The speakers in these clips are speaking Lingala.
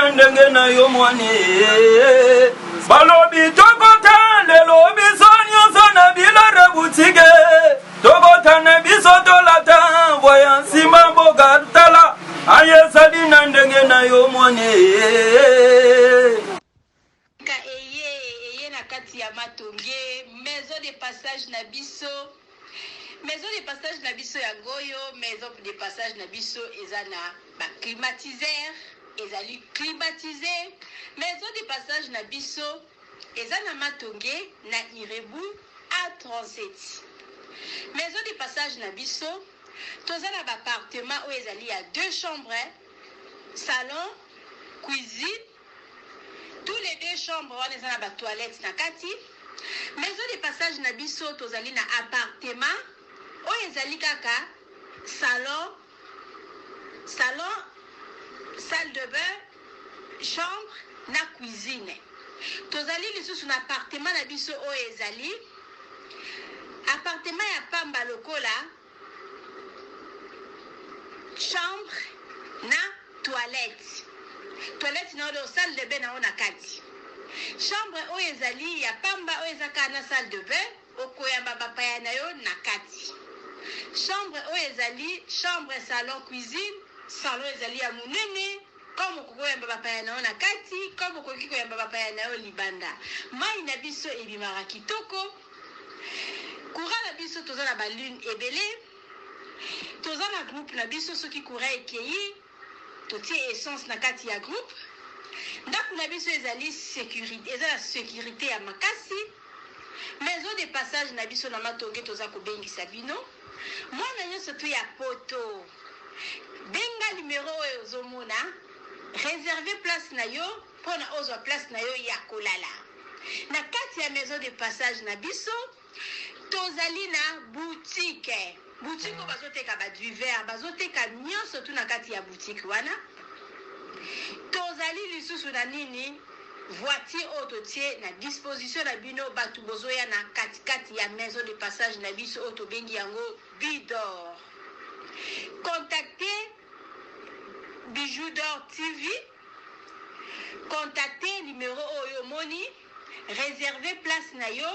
na ndenge na yo mwane. Balobi tokota lelo biso nyonso na bilore butike tokota na biso tolata voya nsima mboka tala ayesali na ndenge na yo mwane. Ka eye eye na kati ya matonge maison de passage na biso maison de passage na biso yango oyo maison de passage na biso eza na ba climatiseur ezali climatise maison de passage na biso eza na matonge na irebu a37 maison de passage na biso toza na ba appartement oyo ezali ya deux chambres salon cuisine Tous les deux chambres wana eza na ba toilettes na kati. Maison de passage na biso tozali na appartement oyo ezali kaka salon, salon, salle de bain, chambre na cuisine. Tozali lisusu na appartement na biso oyo ezali appartement ya pamba lokola Chambre na toilette. Toilette na yo salle de bain na yo na kati. Chambre oyo ezali ya pamba oyo eza kaka na salle de bain okoyamba bapaya na yo na kati. Chambre oyo ezali chambre salon cuisine, salon ezali ya monene comme okoki koyamba bapaya na yo na kati comme okoki koyamba bapaya na yo libanda. Mayi na biso ebimaka kitoko. Courant na biso toza na ba lune ebele toza na groupe na biso soki courant ekeyi totie essence na kati ya groupe ndaku na biso ezali securite eza na securite ya makasi maison de passage na biso na matonge toza kobengisa bino mwana nyonso tu ya poto benga numero oyo ozomona reserve place na yo pona ozwa place na yo ya kolala. Na kati ya maison de passage na biso, tozali na boutique. Boutique oyo bazoteka ba divers, bazoteka nyonso tu na kati ya boutique wana. Tozali lisusu na nini? Voiture oyo totie na disposition na bino batu bozoya na katikati ya maison de passage na biso oyo tobengi yango Bidor. Contactez Bijoux d'or TV. Contacter numero oyo omoni, reserver place na yo,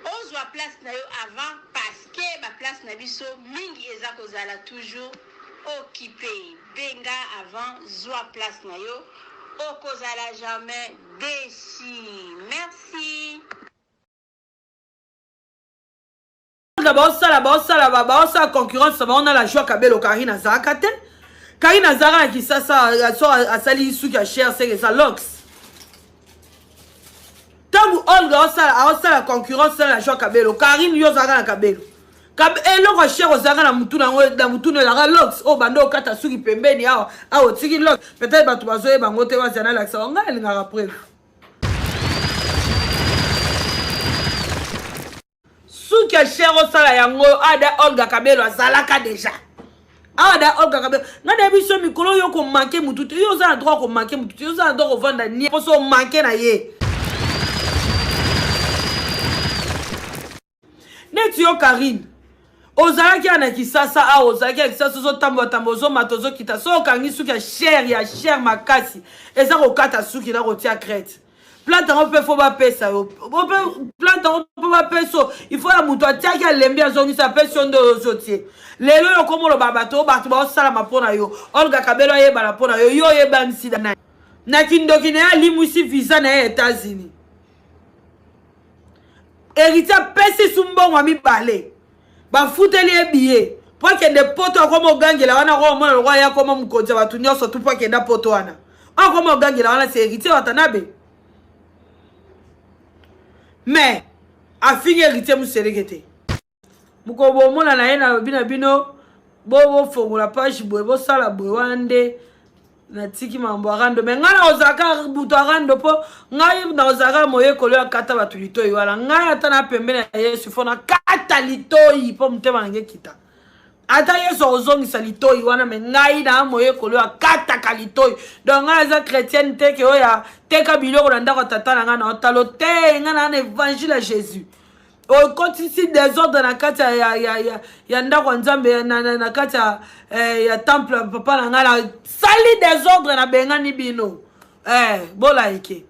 ozwa place na yo avant parce que ba place na biso mingi eza kozala toujours occupe. Benga avant zwa place na yo, okozala jamais deçu. Merci. Baosala baosala baosala concurrence na bango na la joie kabelo Karine azalaka te Karine azalaka na Kisasa so asali suki ya cher seke eza lox ntango Olga aosala aosala concurrence na la joie kabelo Karine yo ozalaka na kabelo eloko ya cher ozalaka na mutu nango na mutu no ezalaka lox oyo banda okata suki pembeni awa awa otiki lox peut-être bato bazoyeba yango te bazala nalakisa ngai alingaka preuve Suki ya cher osala yango ada Olga Kabelo azalaka deja. Ada Olga Kabelo nga na biso mikolo yo ko manquer mutu te yo oza na droit ko manquer mutu te yo oza na droit kovanda nie poso manquer na ye. Neti yo Karine ozalaki ya na Kisasa awa ozalaki ya Kisasa ozotambola tambola ozomata ozokita so okangi suki ya cher ya cher makasi eza kokata suki na kotia crete plante yango mpe fo bapesa yo plante yango mpe bapesa yo ifo ya moto atiaki alembi azongisi apesi yo nde oyo ozotie lelo yo okoma oloba bato oyo bato baosalama mpo na yo olga kabelo ayebana mpo na yo yo oyebani sida na na kindoki na ye alimwisi visa na ye ya États-Unis héritier apesi su mbongo ya mibale bafuteli ye biye mpo akende poto akoma ogangela wana akomona lokola ye akoma mokonzi ya bato nyonso tu mpo akenda poto wana akoma ogangela wana se héritier watanabe mais afingi héritier museleke te mokolo bomona na ye nalobi na bino bofongola page boye bosala boye wana nde natiki mambo ya rando me ngai nakozalaka butu ya rando mpo ngai nakozalaka moyekoli oyo akata bato litoi wana ngai ata na pembeni ya yesu fo nakata litoi mpo motema na ngai ekita ata yesu akozongisa litoi wana me ngai na moyekoli oyo akataka litoi donc ngai aza chrétienne te ke oyo ateka biloko na ndako ya tata na ngai na otalo te ngai naa na évangile ya jésus. Okotisi desordre na kati ya, ya, ya, ya, ya ndako ya Nzambe, na, na, na kati ya, eh, ya temple ya papa na ngai. Nasali desordre, nabengani bino. Eh, bolaike,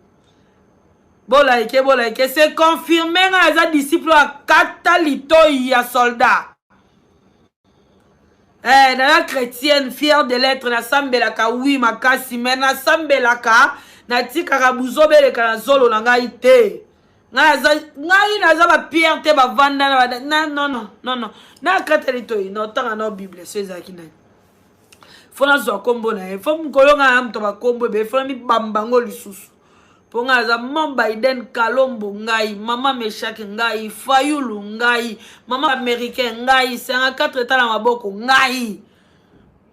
bolaike, bolaike. C'est confirmé, ngai naza disciple oyo akata litoi ya soldat. Eh, naza chrétienne, fière de l'être. Nasambelaka, oui, makasi, mais nasambelaka, natikaka buzoba eleka na zolo na ngai te. Ngai naza bapierre te, bavanda na, non, non, non, non. Nakata litoi na otanga na Bible. So ezalaki nani? Fo nazwa nkombo na ye, fo mokolo ngai na moto bakombo ebele, fo na mibamba yango lisusu, mpo ngai aza mon Biden Kalombo, ngai mama Meshak, ngai Fayulu, ngai mama Américain, ngai 54 etala maboko ngai.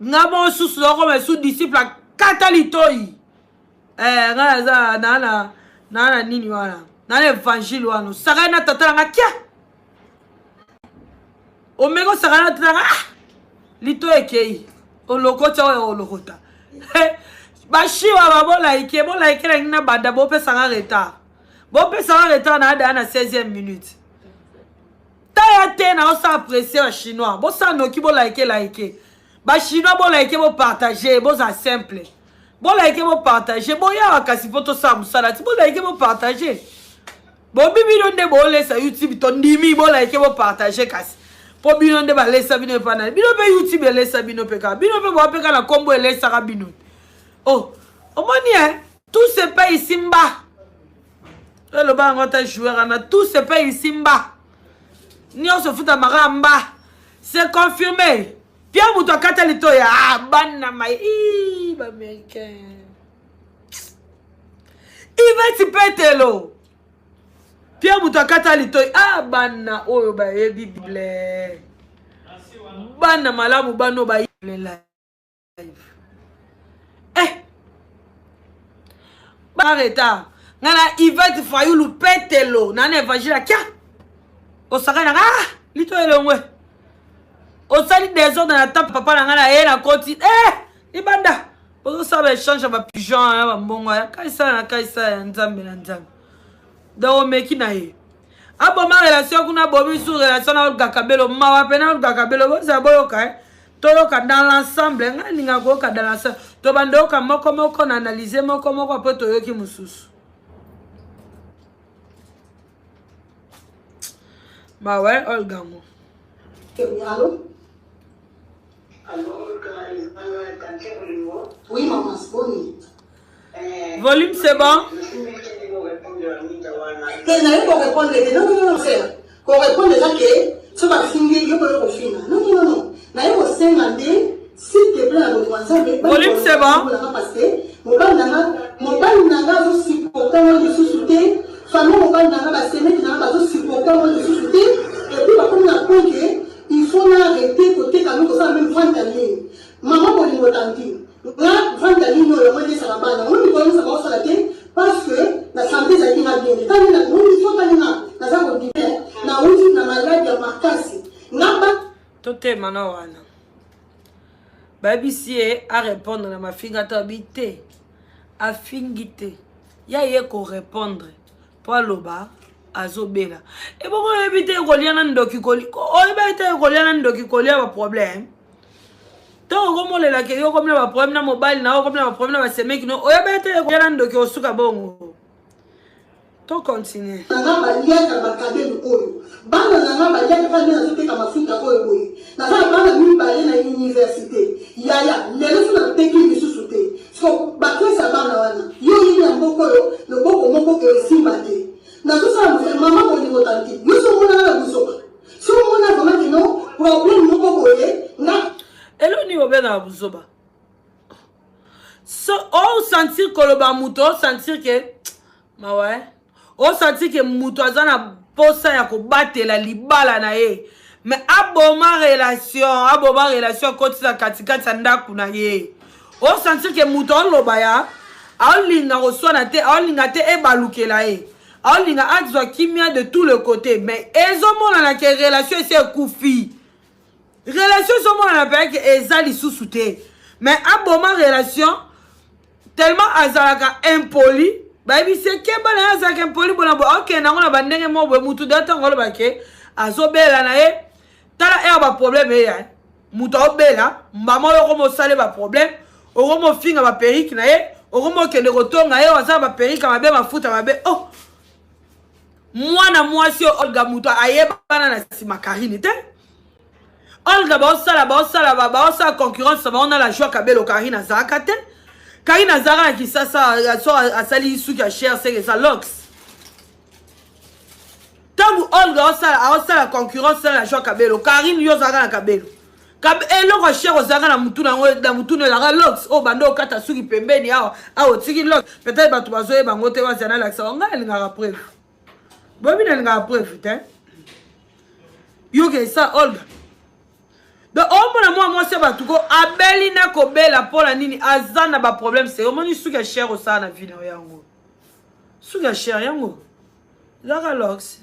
Nga mosusu nakoma esu disciple akata litoi. Eh, ngai naza na nini wana, na na évangile wana. Osakani na tata na nga, kia omeki, osakani na tata na nga, ah! Lito ekei, olokoti oyo olokota. Bashiwa babolaike, bolaike nangi na banda. Bopesanga retard, bopesanga retard na adaya na 16e minute. Taya te, na osala apprécier. Bachinois, bosala noki, bolaike, like. Bachinois, bolaike, bopartage, bozala simple. Bolaike, bopartage, boyawa kasi mpo tosala mosala ti. Bolaike, bopartage, bobi bino nde bolesa YouTube. Tondimi, bolaike, bopartage kasi mpo bino nde balesa bino epa na bino mpe YouTube elesa bino mpe kaka bino mpe boa mpe kaka na nkombo elesaka bino. Oh, omoni e, tout se paye ici mba. Eloba yango ata joueur wana, tout se paye ici mba, nyonso efutamaka mba. C'est confirmé, Pierre moto akata litoya. Ah, bana mai baaméricain. Iveti Petelo, Pierre moto akata litoi. Ah, bana oyo bayebi Bible, bana malamu, bana oyo bayebi live. Eh, retard nga na Ivete Fayulu Petelo na na évangile akia osaka nanga. Ah, lito elongwe, osali désordre na ta papa na ngai na ye na koti. Eh, libanda ozosala baéchange ya bapigeon ya bambongo ya kaisala na kaisala, ya Nzambe na Nzambe. Donc omeki na ye, aboma relation kuna, abomi su relation na Olga Kabelo. Mawa pena Olga Kabelo. Bozala boyoka, eh? Toyoka dans l'ensemble. Ngai ningaka koyoka dans l'ensemble. Tobanda yoka moko moko, na analyse moko moko, apo toyoki mosusu. Mawa Olga ngo. Allô? Allô, Oui, maman, boni. Volume, c'est bon. Te, naye korépondre te. Non, non, non, sœur, korépondre eza ke so bafingi yo, koyo kofinga. Non, non, non, non, naye kosenga nde, s'il te plaît, na bolingo ya Nzambe. Volume, c'est bon. Parce que mobali nanga azosupporta ngo lisusu te. Famille mobali nanga, basemeki nanga bazosupporta ngo lisusu te. Et puis bakomi na point ke il faut na arrêter koteka ngo, kosala même vente en ligne. Mama bolingo, tantine, nga vente en ligne oyo yango elesaka bana ngo. Mikolo nyonso baosala te parce que na santé ezalaki nga bien te. Tani so tani nga naza kodime, nauti na maladi ya makasi nga ba Totema na wana, bayebisi ye arépondre na mafinga to abi te, afingi te. Ya ye korépondre mpo aloba azobela. Ebongo oyebi te kolia na ndoki, oyebi te kolia na ndoki, kolia baproblème. Ntongo okomolelaka yo, okomi na baproblème na mobali na yo, okomi na baproblème na basemeki no, oyebi te kolia na ndoki, osuka bongo. To continue. Nanga baliaka bakabelo oyo, bana nanga baliaka kaka nde nazoteka mafuta oyo boye. Naza na bana mibale na université, yaya. Lelo so nateki lisusu te, so baklase ya bana wana, yo oyebi na mboka oyo loboko moko esimba te. Nazosala mosala, mama bolingo, tantine. Yo so omonanga na buzoba, so omona vraiment kino problème moko boye nga. Eloni obengaka buzoba, so osentir koloba moto, osentir ke mawa, eh? Osentir ke moto aza na posa ya kobatela libala na ye, mais aboma relation, aboma relation, akotisa katikati ya ndako na ye. Osentir ke moto aoloba ya aolinga koswana te, aolinga te ebalukela ye, aolinga azwa kimia de tout le côté, mais ezomonana ke relation esi ekufi. Relation ezomonana mpenza ke eza lisusu te, mais aboma relation tellement azalaka impoli. Bayebisi ye keba na ye azalaka impoli bona boye akende yango na bandenge moko boye mutu da ntango aloba ke azobela na ye tala ere baproblème eya moto aobela mbama oyo okoma osale baproblème okoma ofinga baperike na ye okoma okende kotonga ye aza na baperike ya mabe mafuta mabe oh mwana mwasi oyo olga moto ayebana na nsima karine te Olga baosala baosala baosala concurrence na bango na la joie kabelo Karine azalaka te Karine azalaka na Kisasa so asali suki ya cher seke eza lox ntango Olga aosala aosala concurrence na la joie kabelo Karine yo ozalaka na kabelo eloko ya cher ozalaka na mutu nango na mutu no ezalaka lox oyo banda okata suki pembeni awa awa otiki lox peut-être bato bazoyeba yango te bazala nalakisa ngai alingaka preuve boyebi nalingaka preuve te yoka esa olga donc omona mwa mwasi ya bato ko abeli na kobela mpo na nini aza na baproblème seri omoni suki ya cher osala na vie na yo yango suki ya cher yango ezaka lox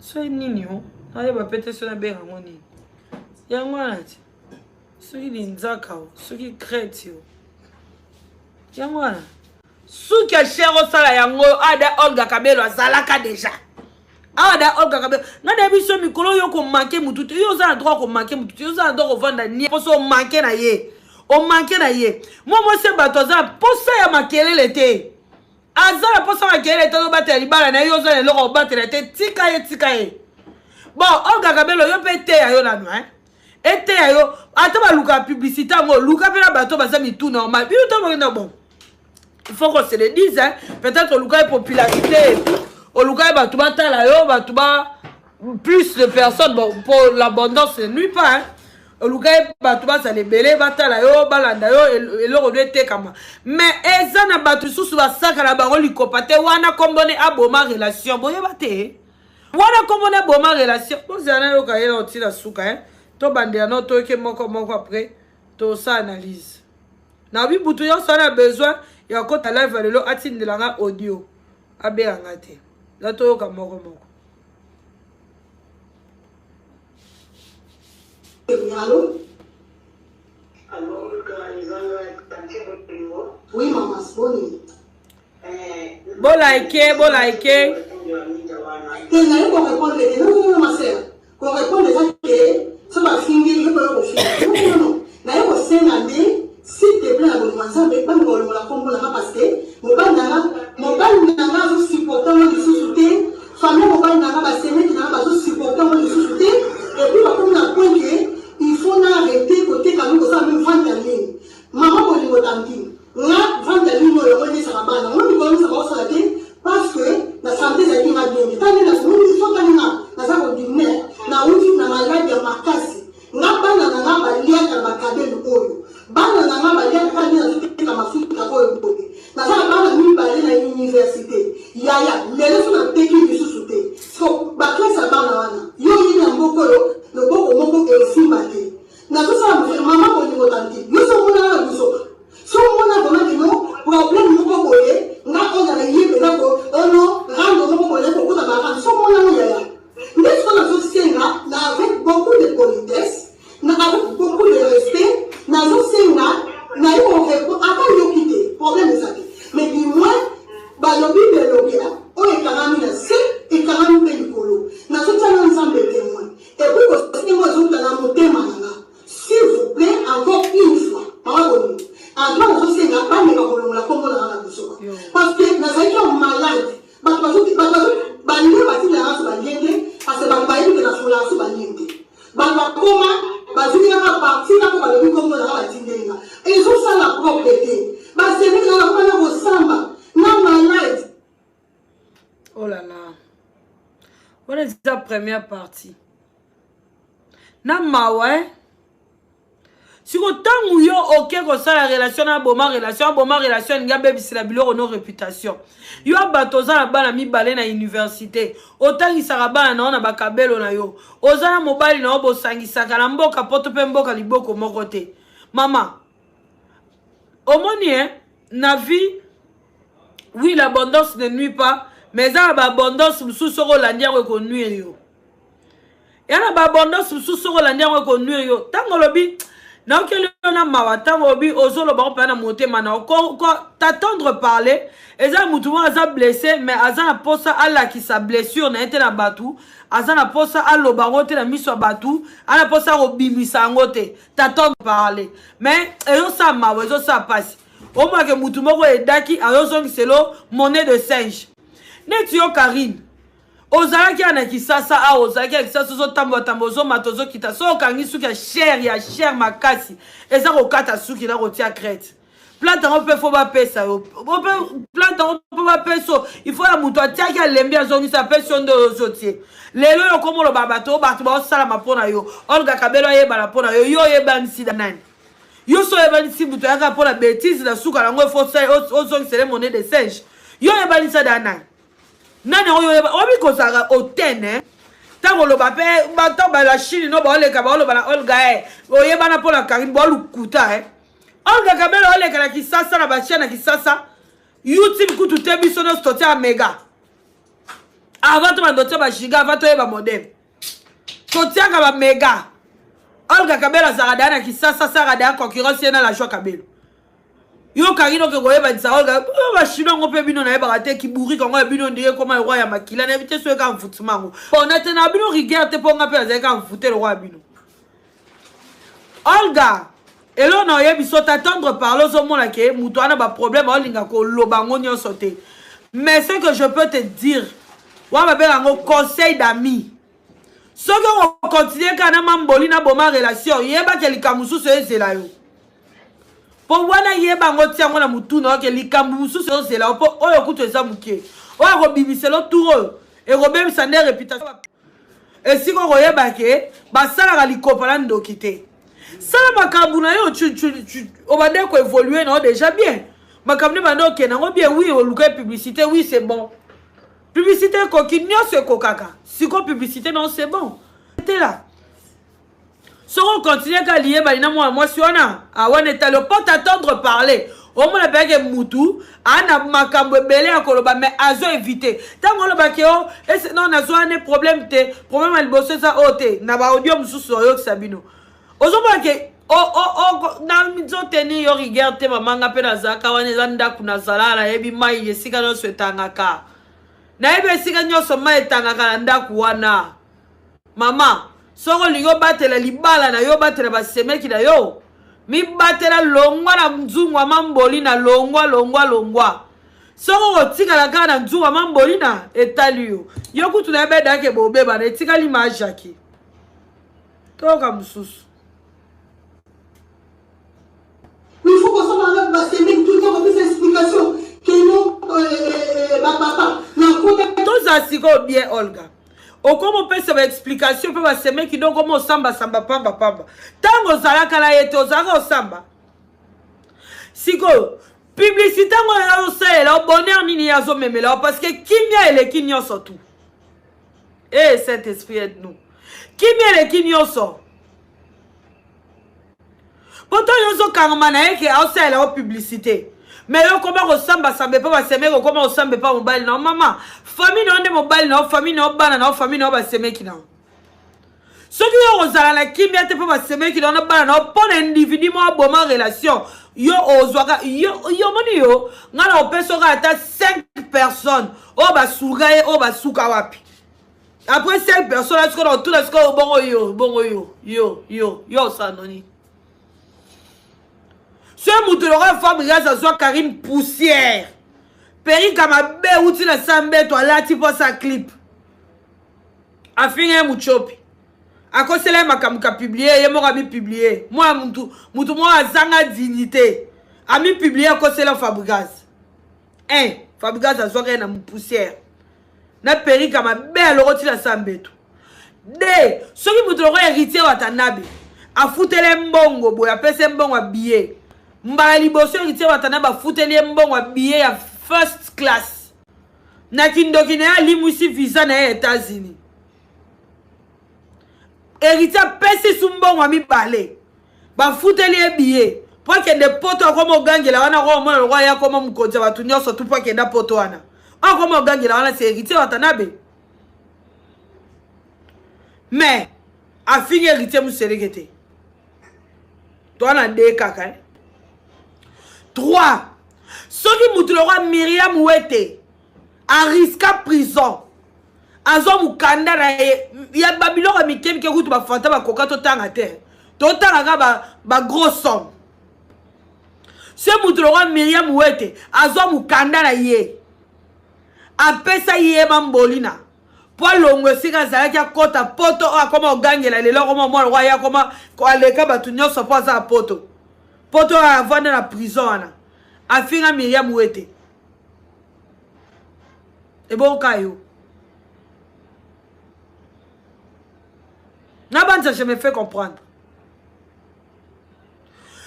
soki nini o nayeba pe te soki nabenga yango nini yango wana ti soki linzaka o soki crete o yango wana suki ya cher osala yango ada olga kabelo azalaka deja awa da olga kabelo ngai nayebi so mikolo yo komanke motu te yo oza na droit komanke motu te yo oza na droit kovanda nie mposo omanke na ye omanke na ye mwa mwasi ya bato aza na mposa ya makelele te aza na mposa makelele te azobatela libala na ye yo oza na eloko kobatela te tika ye tika ye bon olga kabelo yo mpe eteya yo nanu hein eteya yo ata balukaka publicité yango luka mpe na bato baza mitu normal bino to bokenda bon il faut qu'on se le dise hein. peut-être oluka ye popularité et tout oluka ye bato batala yo bato ba plus de personnes bon pour l'abondance ne nuit pas hein. oluka ye bato bazala ebele batala yo balanda yo eloko no etekama mais eza na bato lisusu basaka na bango likopa te wana kombone aboma relation boyeba te wana kombo na boma relation bozela nayoka ye na otina suka eh? tobandela no toyoke moko moko après tosa analyse nabi butu nyonso ana besoin ya kota live ya lelo atindela nga audio abenga nga te na toyoka moko moko Allô Oui, maman, boni. Bo like, bo like. Te naye ko répondre te. Non, non, non, ma sœur. Ko répondre eza ke so bafingi yo koya kofinga. Non, non, non. Naye kosenga nde s'il te plaît na bolingo ya Nzambe bameka kolongola nkombo na nga parce que mobali na nga mobali na nga azosupporte ngo lisusu te famille mobali na nga basemeki na nga bazosupporte ngo lisusu te et puis bakomi na point ke il faut na arrêter koteka ngo kosala meme vente ya ligne mama bolingo tantine Nga vente ya lino yango elesaka bana ngo mikolo nyonso baosala te parce que na sante ezalaki nga bien te tani sotali nga naza kodimine nauti na maladi ya makasi nga bana na nga baliaka na bakabelu oyo bana na nga baliaka kaka nde nazoteka mafuta oyo boye naza na bana mibale na université yaya lelo so nateki lisusu te so baklase ya bana wana yo oyebi na mboka oyo loboko moko esimba te nazosala mama bolingo tanti yo so omonaka na buzoba So omona vraiment que non problème moko boye nga oyo na ye mpenza ko ono rando moko boye kokota ba rando so omona ngo yaya nde siko nazosenga na avec beaucoup de politesse na avec beaucoup de respect nazosenga na ye korepo ata yoki te problème eza te mais du moins balobi belobela oyo ekangami na se ekangami mpe likolo nazotia na nzambe témoin epuis kosenga ezouta na motema na nga S'il vous plait encore une fois maman bolingo en tout cas nazosenga bameka kolongola kombo na nga na buzoba parce que nazalaki en malade bato bazo balie batinda yanga so balie te parce que bato bayebi ke nafolaka so balie te bato bakoma bazwi kaka parti kaka balobi kombo na nga batindeli nga ezosala propre te basemi nga nakoma na kosamba na malade oh là là wana eza première partie na mawa eh? siko ntango yo oke kosala relation na aboma relation aboma relation alingi abebisela biloko no réputation yo bato oza na bana mibale na université otangisaka bana na yo na bakabelo na yo oza na mobali na yo bosangisaka na mboka poto mpe mboka liboko moko te mama omoni eh, na vie oui l'abondance ne nuit pas mais eza na baabondance mosusu soki olandi yango ekonuire yo ya na baabondance mosusu soki olandi yango ekonuire yo ntango olobi Naokeli yo na mawa ntango obi ozoloba ngo mpenza na motema na yo. T'attendre parler eza motu moko aza blesse, mais aza na mposa alakisa blessure na ye te na bato, aza na mposa aloba yango te na miso ya bato, aza na mposa akobimisa yango te. T'attendre parler, mais ezosala mawa, ezosala mpasi. Omonake motu moko edaki azozongiselo monnaie de singe neti yo Karine. Ozalaki ya na Kisasa awa, ozalaki ya Kisasa, ozotambola tambola, ozomata, ozokita, so okangi suki ya cher, ya cher makasi, eza kokata suki na kotia crete plante yango mpe fo bapesa yo mpe plante yango mpe bapesa yo. Il faut ya moto atiaki, alembi, azongisa, apesi yo nde oyo ozotie lelo. Oyo okoma oloba bato oyo, bato baosalama mpo na yo. Olga Kabelo ayebana mpo na yo, yo oyebanisi nani? Yo so oyebanisi moto ayaka mpo na bétise, na suka yango ifo ozongisele monnaie de singe. Yo oyebanisa da nani? Nani oyo oyeba oyebi kozalaka otene ntango oloba mpe bato bala Chine no baoleka, baoloba na Olga e oyebana mpo na Karine baolukuta e Olga Kabelo oleka na Kisasa na bachia na Kisasa YouTube kutu te. Biso nyonso totia mega avant to bando tia bagiga, avant toyeba modem totiaka bamega. Olga Kabelo azalaka daya na Kisasa, asalaka daya concurrence ye na La Joie Kabelo. Yo Karine, oke koyebanisa Olga bachinois yango mpe bino nayebaka te kiburika yango ya bino ndenge ekoma roi ya makila. Nayebi te so eka mfutima yango. Bon, nate na bino rigueur te, mpo nga mpe nazali ka mfute le roi ya bino. Olga, eloko na oyebi so t'attendre parle, ozomona ke moto wana baproblème aolinga koloba yango nyonso te. Mais ce que je peux te dire wana, babenga yango conseil d'ami: soki okocontinue kaka na mamboli na boma relation, yebake likambo mosusu ezela yo. Mpo wana yeba yango, tia yango na motu na oke, likambo mosusu ezozela yo. Mpo oyo kutu eza moke, oyo akobimisela tour oyo ekobebisa nde réputation. Esika okoyeba ke basalaka likopa na ndoki te. Sala makambo na yo, obande koévolue na yo déjà bien, makambo nde bande okende yango bien. Oui, oluka publicité, oui, c'est bon, publicité ekoki nyonso ekokaka. Sikoyo publicité non, c'est bon te la. Soki okontinue kaka liyebani na mwana mwasi wana awana, etali po t'attendre parler, omona mpeyake mutu aa na makambo ebele ya koloba, mais azo évite. Ntango olobaki o ese non, nazwa ne problème te, problème ya liboso eza oyo te. Na baaudio mosusu oyokisa bino, ozomona ke na nzoteni yo rigueur te. Mamanga mpe nazalaka wana, eza ndako nazala, nayebi mai esika nyonso etangaka, nayebi esika nyonso mai etangaka na ndako wana. Mama, soki olingi obatela libala na yo, obatela basemeki na yo, mibatela, longwa na nzungu ya mamboli na longwa, longwa, longwa. Soki okotikala kaka na nzungu ya mamboli na etali yo, yo kutu na yebedake bobebana, etikali majaki toyoka mosusu. Il faut kosala basemeki tout le temps, kopesa explication keno bapapa nakota. Tozala sikoyo bien. Olga, okoma opesa baexplication mpe basemeki, donc okoma osambasamba pambapamba. Ntango ozalaka na ye te, ozalaka osamba. Sikoyo publicité yango azosalela o bonheur nini ye azomemela o? Parce que kimia eleki nyonso tu. E Saint Esprit, aide nous. Kimia eleki nyonso. Mpo to yo ozokangama na ye ke aosalela o publicité, mais yo okoma kosambasamba epa basemeki, okoma kosamba epa mobali na yo. Mama, famille na yo nde mobali na yo, famille na yo, bana na yo, famille na yo, basemeki na yo. Soki yo kozala na kimia te mpo basemeki na yo na bana na yo, mpo na individu moko aboma relation, yo ozwaka yo, yo moni yo ngai na opesa oka ata 5 personnes oyo basuka ye, oyo basuka wapi? Après 5 personnes, sikoyo na otuna sikoyo: bongo yo, bongo yo, yo, yo, yo osala noni? So moto lokola Fabrigas azwa Karine poussière, perika mabe euti na sa mbeto, alati mpo asa clip, afinga ye mutiopi, akosela ye makambo ka publie ye moko, amipublie mwana mutu, mutu moko azanga dignité, amipublie, akosela Fabrigas. 1 Fabrigas azwaka ye na poussière na perika mabe, alokoti na sa mbeto. De soki moto lokola Héritier Watanabe afuteli mbongo boye, apesi ye mbongo ya billet mbala liboso, Héritier Watanabe afuteli ye mbongo ya billet ya first class, na kindoki na ye alimwisi visa na ye ya États-Unis. Héritier apesi su mbongo ya mibale, bafuteli ye billet mpo akende Poto. Akoma ogangela wana, akomona lokola ye akoma mokonzi ya bato nyonso tu mpo akenda Poto wana, akoma ogangela wana. C'est Héritier Watanabe, mais afingi Héritier Moseleke te. Toa na 2 kaka eh. 3 soki mutu lokola Miriam Wete ariska prison azwa mokanda na ye ya babiloko ya mike mike kutu bafanta bakoka totanga te totanga kaka bagros somme se moto lokola miriam wete azwa mokanda na ye apesa ye mambolina mpo alongwa esika azalaki akɔta poto oyo akoma kogangela lelo akoma mwana lokola ye akoma aleka bato nyonso mpo aza ya poto poto oyo avanda na prison wana afinga miriam wete ebonka yo nabanza je me fais comprendre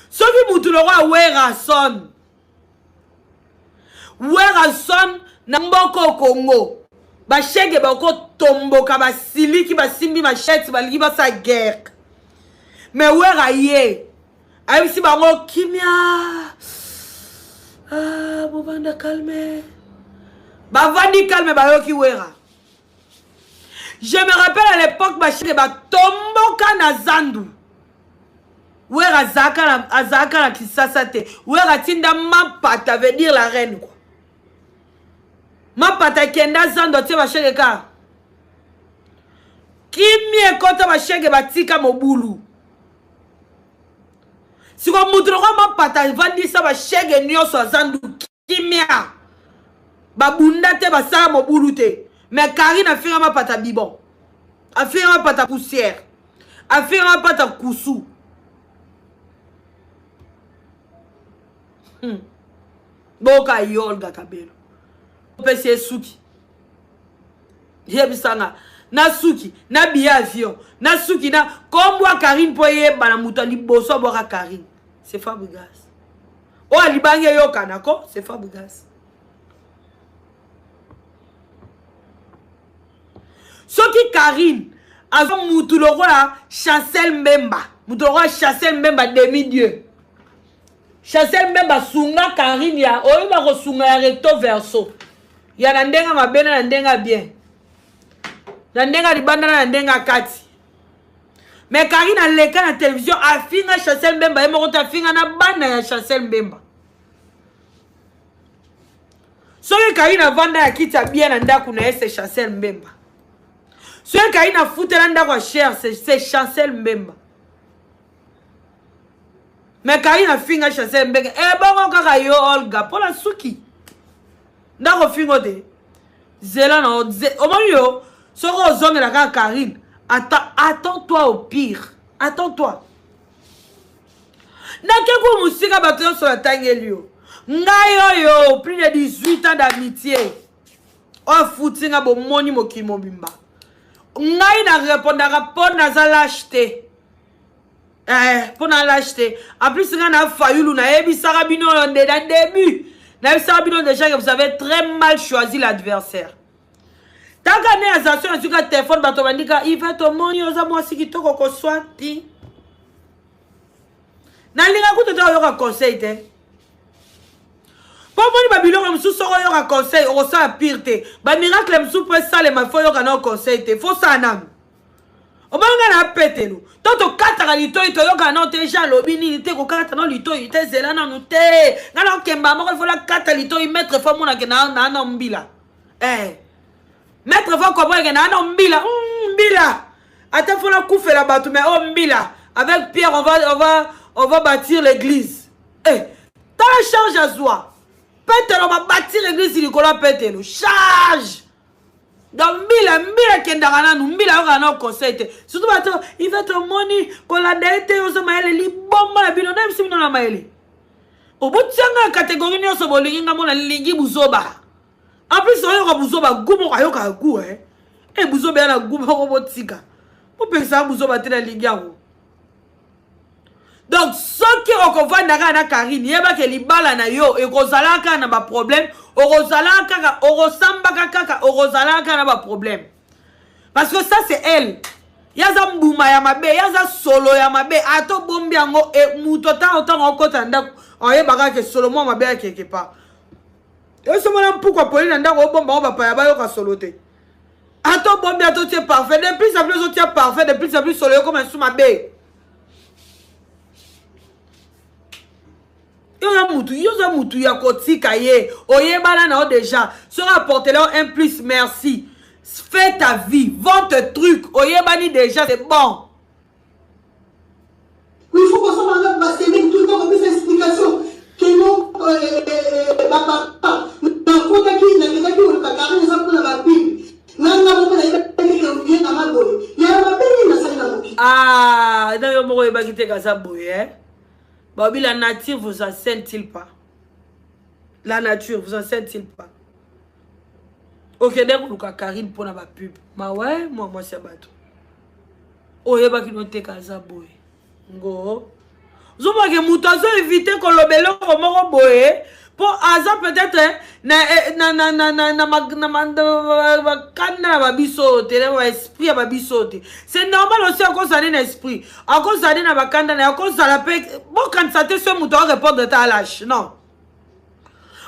soki mutu lokola werrason werrason na mboko congo bashege bakotomboka basiliki basimbi machete balingi basala guerre mais wera ye ayebisi bango kimia ah, bovanda calme bavandi calme bayoki wera je me rappelle à l'époque bashege batomboka na zandu wera azalaka na, azalaka na kisasa te wera atinda mapata veut dire la reine quoi mapata akenda zando atie bashege kaka kimia ekota bashege batika mobulu siko moto lokola mapata evandisa bashege nyonso aza nduki kimia babunda te basala mobulu te mais karine afinga mapata bibon afinga mapata poussière afinga mapata kusu hmm. boka yo olga kabelo opesi ye suki yebisanga na suki na billet avion na suki na kombo ya karine mpo eyebana moto ya liboso abwaka karine c'est fabrigas oyo alibangi eyokana ko c'est fabrigas soki karine aza mutu lokola chancel mbemba mutu lokola chancel mbemba demi dieu Chancel Mbemba sunga Karine ya oyo bakosunga ya recto verso ya na ndenge mabe na ndenge bien na ndenge libanda na ndenge kati mais Karine aleka na télévision afinga Chancel Mbemba ye moko te afinga na bana ya Chancel Mbemba soki Karine avanda ya kiti ya bien na ndako na ye c'est Chancel Mbemba soki Karine afutela ndako ya cher c'est Chancel Mbemba Mais Karine afinga Chancel Mbenge ebongo eh, kaka yo Olga mpo na suki ndako fingo te zela na omoni yo soki ozongela kaka Karine attends toi au pire attends toi nakeku mosika bato nyonso natangeli yo ngai oyo plus de 18 ans d'amitié oyo afuti nga bomoni mokili mobimba ngai na repondaka mpo naza lâche te Eh, mpo na lâche te en plus nga na fayulu nayebisaka bino nde na début nayebisaka bino déjà que vous avez très mal choisi l'adversaire taka nde azation azuka telefone bato bandika ivete omoni oza mwasi kitoko koswa ti nalinga kutu te oyoka conseil te mpo omoni babiloko mosusu soko oyoka conseil okosala pire te bamiracle mosusu mpo esalema fo oyoka nao conseil te fo osala nanu omoni ngai na petelo to tokataka litoi toyokaka nao te jean alobi nini te kokata nao litoi te zela nanu te ngai nakokemba moko ifo nakata litoi maître fo amonake naa na mbila eh. maître fo comprendre ke naa na mbila mm, mbila ata fo nakufela bato mais oh mbila avec pierre on va, on va, on va bâtir l'église eh. tala charge azwa petelo babâtir église likolo ya petelo charge Donc mbila mbila akendaka nanu mbila ayokaka nao conseil te surtout bato ivete omoni kolanda ye te oza mayele liboma na bino nayebisi bino na mayele obotianga na catégorie nyonso bolingi nga mona lingi buzoba en plus oyoka buzoba gu moko ayokaka gu e e buzoba ya na gu moko botika bopekisaka buzoba te nalingi yango donc soki okovanda kaka na karine yebake libala na yo ekozalaka kaka na baproblème okozalaka kaka okosambaka kaka okozalaka kaka na baproblème parce que ça c'est elle ye aza mbuma ya mabe ye aza solo ya mabe ata obombi yango e, moto ata ntango okota na ndako oyebaka ke solo mwa mabe ya quelque part osomona mpuku apoli na ndako obomba yango bapaya bayoka solo te ata obombi ata otie parfum de plus en plus otia parfum de plus en plus solo ekoma lisusu mabe. Yo oza mutu, yo oza mutu ya kotika ye. Oyebana na yo déjà. Soki apportela yo un plus, merci. Fais ta vie, vends tes trucs. Oyebani déjà, c'est bon. Il faut kosomba nga basemeki tout le temps kopesa explication keno bapapa nakotaki nakendaki koluka karine eza mpona babible na nga moko nayebaki ke ye nanga boye ya mabe nini nasali na mokili. Ah, na yo moko oyebaki te kaza boye eh? Babi la nature vous enseigne-t-il pas? La nature vous enseigne-t-il pas? Okende koluka Karine mpo na bapub mawe mwa mwasi ya bato oyebaki noteka aza boye ngo ozomona ke moto azo evite koloba eloko moko boye mpo aza peut-être na, eh, na, na, na, na, na, na, na, bakanda na babiso oyo te na baesprit ya babiso oyo te. C'est normal aussi akozala nde na esprit, akozala nde na bakanda na ye, akozala mpe. Bokanisa te soki moto arépondre te alache, non.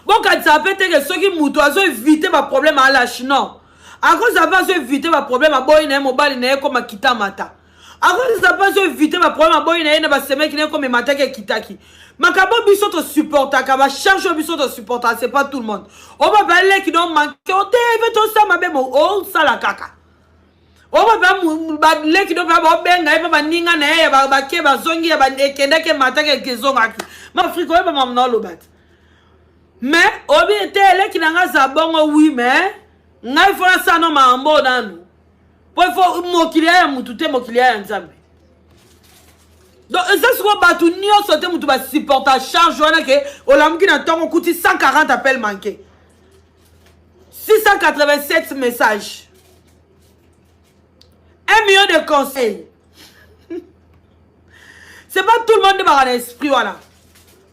Bokanisa mpe te ke soki moto azo évite baproblème alache, non. Akozala mpe azo évite baproblème, aboyi na ye mobali na ye ekoma kitamata. Akozala mpe azo évite baproblème, aboyi na ye na basemeki na ye ekoma emataki ekitaki. Makambo biso tosupportaka, bacharge oyo biso tosupportaka, c'est pas tout le monde. Oyo baleki no manke ote eve tosala mabe, osala kaka. Oyo baleki no mpe baobenga ye mpe baninga na ye bake bazongi ya ekendaki emataki ezongaki. Ma Afrika oyeba mamu na oloba te. Mais obi te eleki na ngai aza bongo, oui, mais ngai fo nasala no makambo nanu po ifo mokili ya mutu te, mokili ya Nzambe. Donc eza sikoyo bato nyonso te motu basupporta charge wana ke olamuki na ntongo okuti 140 appel manqué, 687 messages, 1 million de conseils. C'est pas tout le monde nde baka na esprit wana.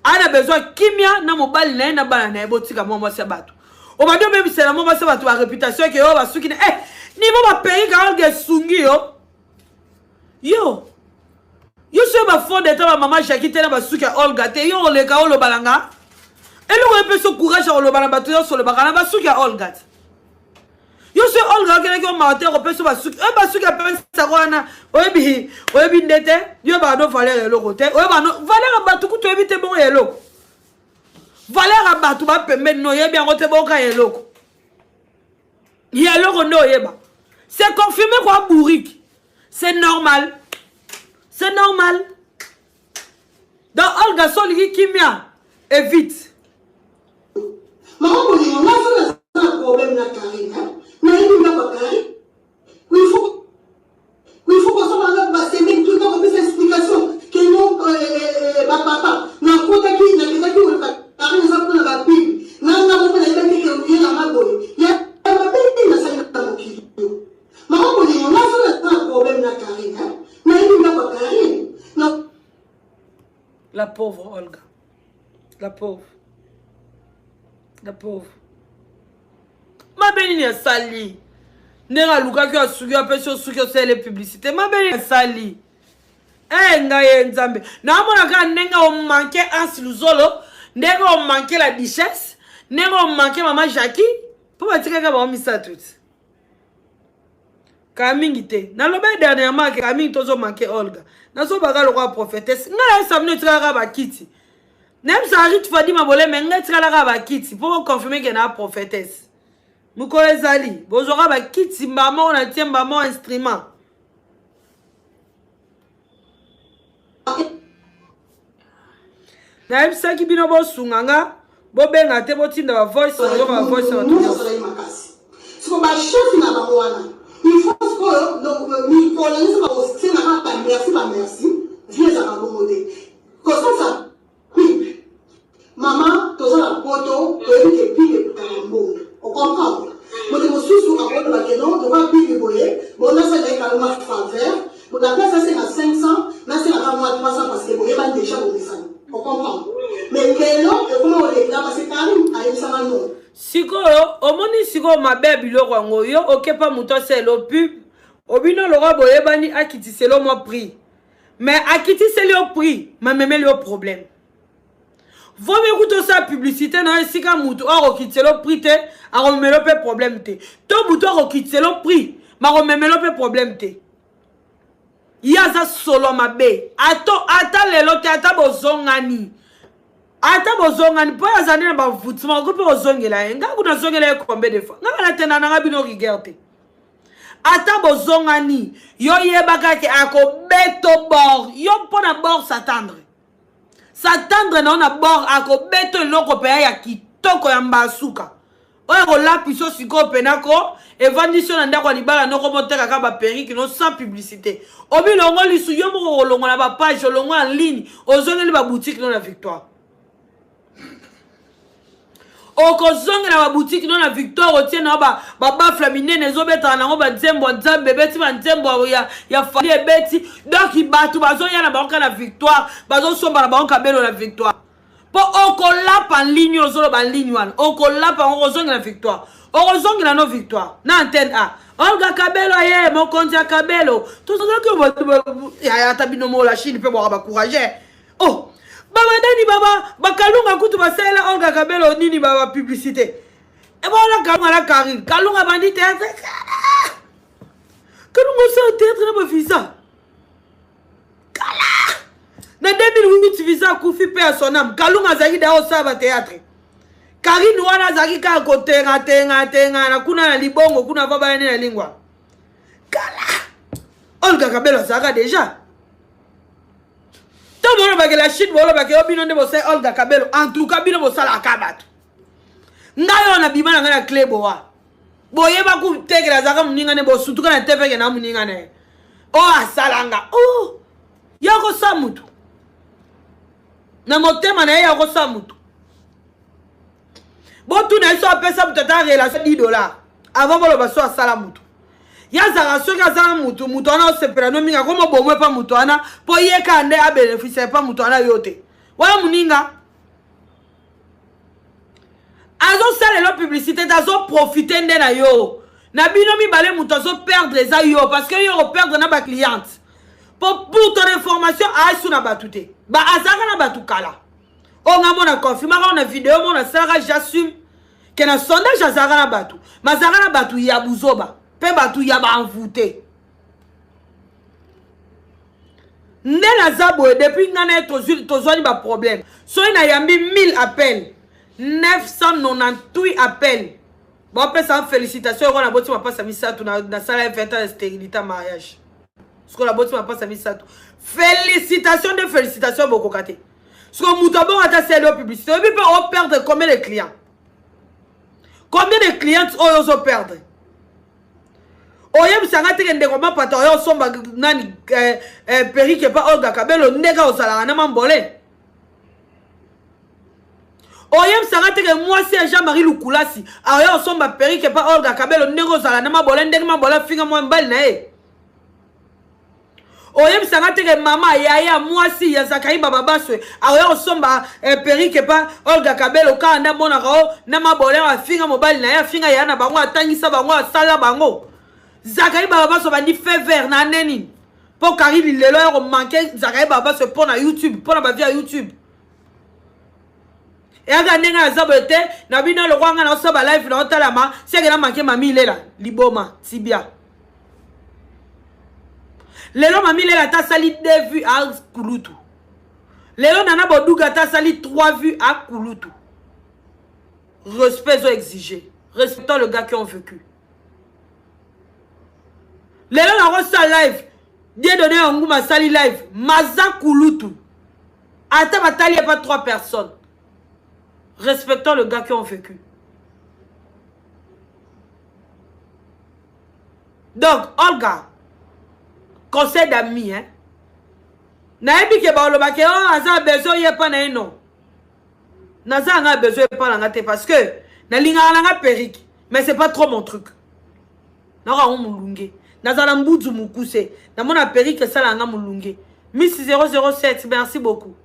Ana besoin kimia na mobali na ye na bana na ye. Botika mwa mwasi ya bato. Obandi obebisela mwa mwasi ya bato baréputation ke oyo basuki na eh, nivo baperike alge esungi yo yo yo soki bafond d'état bamama Jacki te na basuki ya Olga te, yo oleka oloba na nga eloko epesi courage ya koloba na bato nyonso olobaka na basuki ya Olga te. Yo soki Olga okendaki omaka te, kopesa basuki oyo basuki apesaka wana, oyebi, oyebi nde te. Yo baka no valeur ya eloko te, oyeba no valeur ya bato kutu oyebi te. Bongo ya eloko, valeur ya bato bapembeni no oyebi yango te. Boka ya eloko, ya eloko nde oyeba. C'est confirmé quoi, bourrique. C'est normal, c'est normal. Donc Olga, so olingi kimia, évite. Mama bolingo, nga so naza na problème na Karine, nayebi ndako ya Karine. Il faut kosomba nga basemeki tout le temps kopesa explication keno bapapa nakotaki nakendaki koluka Karine eza mpona babible na nga moko nayebaki ke ye nanga boye ya mabe nini nasali na mokili. Mama bolingo, nga so naza na problème na Karine, nayebi ndako ya Karine na La pauvre Olga, la pauvre, la pauvre. Mabe nini asali? Ndenge alukaki oyo asuki, apesi osuki, osalele publicité, mabe nini asali? E ngai ye Nzambe, naomona kaka ndenge omanke Anse Luzolo, ndenge omanke la duchesse, ndenge omanke mama Jackie, mpo batikaka bango misato ti kala mingi te. Nalobi dernièrement ke kala mingi tozomanke Olga. Nazobaka lokola prophétesse. Ngai nayebisa bino, etikalaka bakiti. Nayebisaka Rit Fadi Maboleme, ngai etikalaka bakiti mpo boconfirme ke na prophétesse. Mokolo ezali bozwaka bakiti mbamo na tie mbamo instrument. Nayebisaki bino bosunga nga, bobenga te, botinda bavoice, nayoka bavoice ya bato nyonso. Siko bachef na bango wana, il faut sikoyo mikolo nyonso bakosengaka bamerci, bamerci. Vie ezalaka bongo te. Kosalisa pub, mama, toza na poto, toyebi ke pub ekutaka mbongo, ocomprendre. Moto mosusu akoloba ke non, lokola pub boye bo nasala ye kalo mwa faveur, na place asenga 500, nasengaka mwa 300, parce que boyebani déjà, bomesana, ocomprendre. Mais lelo ekoma kolekela, parce que Karine ayebisanga non. Sikoyo omoni sikoyo mabe ya biloko yango. Yo okepa moto asalela pub, obino lokwa boyebani, akitiselo mwa prix. Mais akitiseli yo prix, mamemeli yo problème. Vomi kuta osala publicité na yo esika motu oyo akokitiselo prix te, akomemelo mpe problème te, to motu akokitiselo prix, makomemelo mpe problème te. Ye aza solo mabe. Ato ata lelo te, ata bozongani. Ata bozongani mpo aza nde na bavutuma, okoki mpe kozongela ye. Ngai kuna nazongela ye combien de fois? Ngai natenda nanga bino rigueur te. Ata bozongani, yo yebaka ke akobeto bord yo mpo na bord s'attendre. S'attendre na yo na bord, akobeto eloko mpenza ya kitoko ya mbasuka oyo akolapisa yo sikoyo mpena ko evandisi yo na ndako ya libala noko moteka kaka baperike no sans publicité. Obilongo lisu yo moko okolongola bapage, olongo en ligne, ozongeli baboutique no na Victoire. Okozongela baboutique no na Victoire, otie na yo babafle minene ezobetaka nango banzembo ya Nzambe ebeti, banzembo ya Fali ebeti. Donc bato bazoya na bango kaka na Victoire, bazosomba na bango kabelo na Victoire. Mpo okolapa ligne, ozoloba ligne wana, okolapa yango, okozongela Victoire, okozongela no Victoire na antenne a Olga Kabelo aye mokonzi ya Kabelo. Tozalaki ata bino moko la Chine mpe bwaka bacourage. Oh, babadani baba bakalunga kutu basalela Olga Kabelo nini ba publicité ebona Kalunga na Karine. Kalunga bandi théâtre, Kalunga osala théâtre na bavisa kala na 2008. Visa akufi mpe ya son âme. Kalunga azalaki da osala bathéâtre. Karine wana azalaki kaka kotenga tenga tenga na kuna na libongo kuna va bayani na lingwa kala. Olga Kabelo azalaka déjà. To bolobaki la Chine, bolobaki yo bino nde bosali Olga Kabelo. En tout cas bino bosalaka bato. Ngai oyo nabima na ngai na clé boa, boyeba kutekela azalaka moninga ne, bosutuka na teveke na moninga na ye oyo asalanga. Oh, ye akosala mutu na motema na ye, akosala mutu. Botuna ye so apesa moto ata relation 10 $ avant boloba so asala mutu. Ye azalaka soki aza na mutu, mutu wana osepela no mingi, akoma bomwe mpa mutu wana mpo ye kaka nde abénéficie mpa mutu wana. Yo te wana moninga azosalela publicité te, azoprofite nde na yo. Na bino mibale, moto azoperdre eza yo, parce que yo operdre na bacliente. Po pour ton information, asu na bato te, ba azalaka na bato kala. Oyo nga mona confirmaka na video mona asalaka, j'assume ke na sondage azalaka na bato, ma azalaka na bato ya buzoba mpe bato ya baenvoûté. Nde naza boye, depuis nga na ye tozwani baproblème, soki nayambi 1000 appel, 998 appel bapesa félicitation yoko naboti mapasa misato. Nasala ye 20 ans ya stérilité mariage, sikoyo naboti mapasa misato. Félicitation nde félicitation bokoka te. Sikoyo moto abongo ata sele yo publicité, oyebi mpe operdre combien de clients, combien de clientes oyo ozoperdre? Oyebisanga teke ndeko mapata oyo osomba nani perike epa Olga Kabelo, ndenge ozalaka na mambole. Oyebisanga teke mwasi ya Jean Marie Lukulasi aoya osomba perike epa Olga Kabelo, ndenge ozala na mabole, ndenge mabole afinga mwa mobali na ye. Oyebisanga teke mama yaya mwasi ya Zakai Bababaswe aoya kosomba perike epa Olga Kabelo, kaka nde amonaka o na mabole afinga mobali na ye, afinga yaya na bango, atangisa bango, asala bango. Zakai Bababaswe bandi fait vert na ane nini mpo Karine lelo ya komanke Zakai Bababaswe mpo na YouTube, mpo na bavie ya YouTube eyaka ndenge aza boye te na bino. Lokwa nga naosala balive naotalama seke na manke mami lela liboma tibia. Lelo mami lela ata asali deux vues a kulutu. Lelo nana boduga ata asali trois vues a kulutu. Respect ezo exige, respectons le gars qui ont vécu. Lelo nakosala live, Dieudonné Yanguma asali live maza kulutu, ata batali ye pas trois personnes. Respectons le gars qui ont vécu. Donc Olga, conseil d'amis, hein, nayebi ke balobaki o aza besoin ye mpa na ye. Non, naza nga besoin epa na nga te, parce que nalingaka na nga perruque, mais c'est pas trop mon truc. Naoka yango molunge, nazala mbudzu mokuse, namona perruque esalaka nga molunge. Miss 007, merci beaucoup,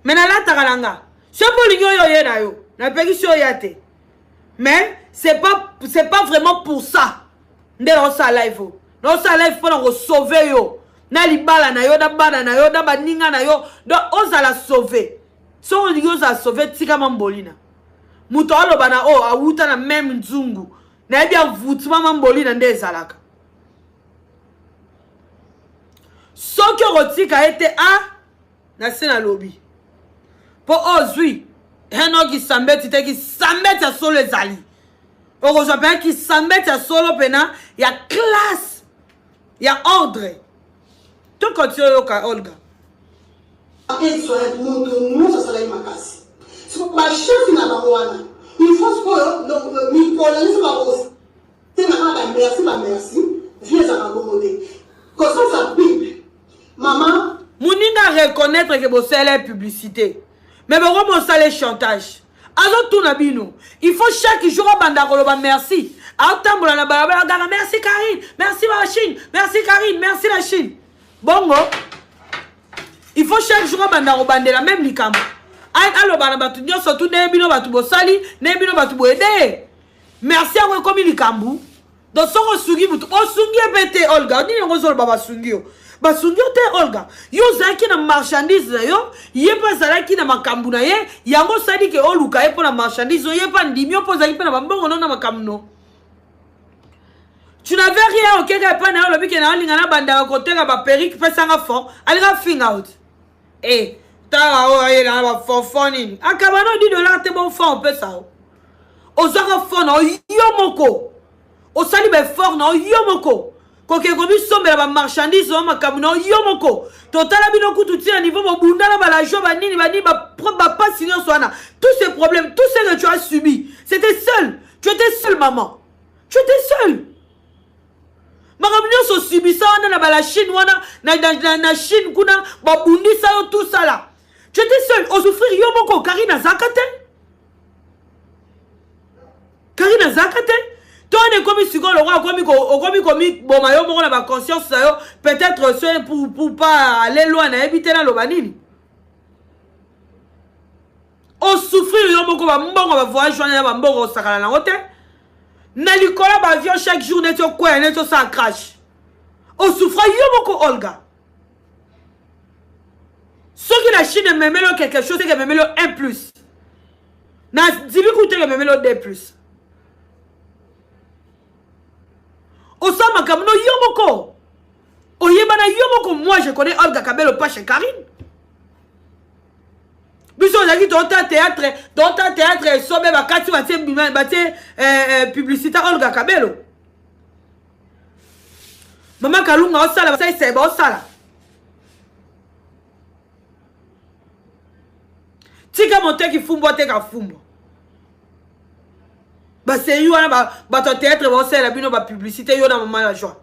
mais nalataka na nga. Soki olingi oyo oye na yo, napekisi oya te, mais c'est pas vraiment pour ça nde naosala live oyo. Naosala live mpona kosauve yo na libala na yo, na bana na yo, na baninga na yo. Donc ozala sauve. Soki olingi ozala sauve, tika mambolina. Moto aloba na oyo awuta na meme nzungu, nayebi envoûtement mambolina nde ezalaka. Soki okotika ye te, a na se nalobi. Mpo ozwi heno kisambeti te, kisambeti ya solo ezali. Okozwa mpenza kisambeti ya solo mpena ya classe ya ordre. To continue oyoka Olga. Aide-soignante moto nyonso asalaki makasi. Sikoyo ba chef na bango wana il faut sikoyo mikolo nyonso bakosenga kaka ba merci ba merci vie ezalaka bongo te kosalisa bible mama. Muninga reconnaître que bosala publicité mais boko bosala chantage azotuna bino il faut chaque jour abanda koloba merci aotambola na balabala kaka merci Karine merci la Chine merci Karine merci la Chine bongo il faut chaque jour abanda kobandela même likambo aloba na bato nyonso tu ndenge bino bato bosali ndenge bino bato boyede merci yango ekomi likambo donc soki osungi motu osungi ye mpe te olga nini yango ozoloba basungi yo basungi yo te olga yo ozalaki na marchandise na yo ye mpe azalaki na makambo na ye yango osali ke oluka ye mpo na marchandise oyo ye mpe andimi yo mpo ozalaki mpe na bambongo no na makambo no tu n'avais rien okeka epai na yo olobi ke na olinga nabandaka koteka baperike pesanga fond alinga finga out e eh, tala oyo ayelanga bafonfon nini akaba no 10 dollar te bon fond opesa yo ozwaka fond na yo yo moko osali baeffort na yo yo moko kokende komisombela bamarchandise na makambo na yo yo moko totala bino kutu ntina niveau bobunda na balajo banini banini bapasi nyonso wana tous ces problèmes tout ce que tu as subi c'était seul tu étais seul maman tu étais seul makambo nyonso osibisa wana na bala chine wana na, na, na, na chine kuna babundisa yo tout ça là tu étais seul osouffrir yo moko karine azalaka te karine azalaka te to wana ekomi sikoyo lokola okomi okomi komiboma yo moko na baconscience na yo peut-être ce pour, pour pas aller loin nayebi te naloba nini osouffrir yo moko bambongo bavoyage wana ya bambongo osakana nango te na likolo ya baavion chaque jour neti okwea neti osala crash osouffra yo moko olga soki na chine ememeli yo quelque chose eke ememeli yo 1 plus na ndimi kutu eke ememeli yo 2 plus osala makambo no yo moko oyebana yo moko moi je connais olga kabelo pas chez karine biso ozalaki tota théâtre tota théâtre esobe bakati batie batie eh, eh, publicité olga kabelo mama kalunga osala basaisai baosala tika moteki fumbwa ateka fumbwa baseyi wana bato ya théâtre baosalela bino bapublicité yo na mama ya joie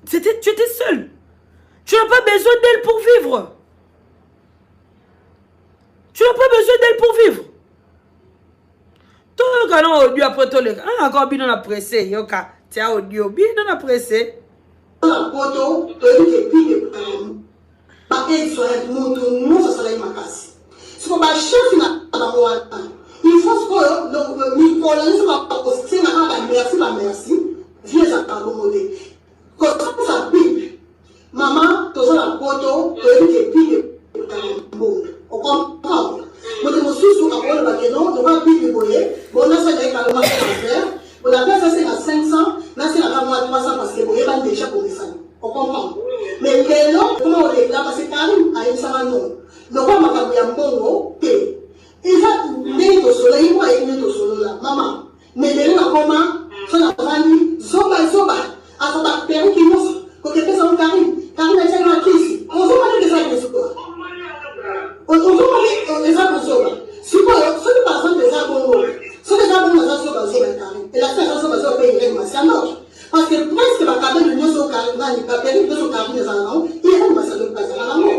C'était, tu étais seul. Tu n'as pas besoin d'elle pour vivre. Tu n'as pas besoin d'elle pour vivre. toyoka na audio après toleka ah, encore bino na presse yoka tia audio bino na presse na poto toyebi ke bible ba aide-soignante moto nyonso asalaki makasi siko bachef na bango wana il faut sikoyo mikolo nyonso bakosenga kaka bamerci bamerci vie ezalaka bongo te kosalisa bible mama toza na poto toyebi ke bible ekutaka mbongo ocomprendre moto mosusu akoloba ke non lokola bible boye bo nasala ye kaloma transfert bona place asenga 500 nasengaka mwa 300 parce que boyebani deja komesana ocomprendre mais lelo koma olekela parce que karine ayebisaka non lokola makambo ya mbongo te eza ndenge tosolola ye moko ayebi ndenge tosolola mama Mais lelo nakoma so navandi zoba zoba afa ba perruque nyonso kokepesa ngo Karine Karine atiaki na kisi ozomona ndenge eza bozoba ozomona eza bozoba sikoyo soki par exemple eza bongo soki eza bongo aza zoba zoba ya Karine elakisi aza zoba zoba mpe Irene Masiandoki parce que presque bakabelo nyonso nani baperruque nyonso Karine ezala nango Irene Masiandoki bazala nango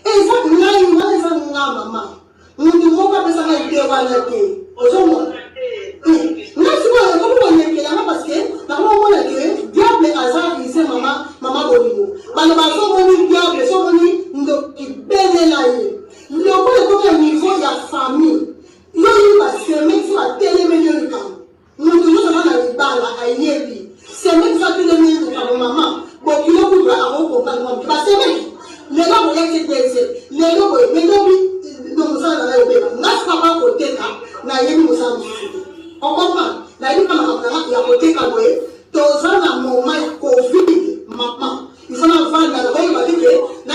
eza ngai wana eza nga mama Mutu moko apesa nga idee wana te. Ozomona? Eh, nga sikoyo ekomi kolekela nga parce que nakomomona ke diable aza rise mama mama bolingo. Baloba somoni diable somoni ndoki belela ye. Lokola ekomi na niveau ya famille. Yo oyebi ba semeki so batelemeli yo likambo. Mutu nionso aza na libala ayebi semeki so atelemi ye likambo mama bokilo kutu ako comprendre mwa muke ba semeki lelo boyaki deuxième lelo boye mais lobi no mosala na ngai obeba nga sika pa koteka nayebi mosala mosusu te ocomprendre nayebi ka makambo na nga ya koteka boye toza na moment ya covid mama il faut navanda nakoyeba te ke na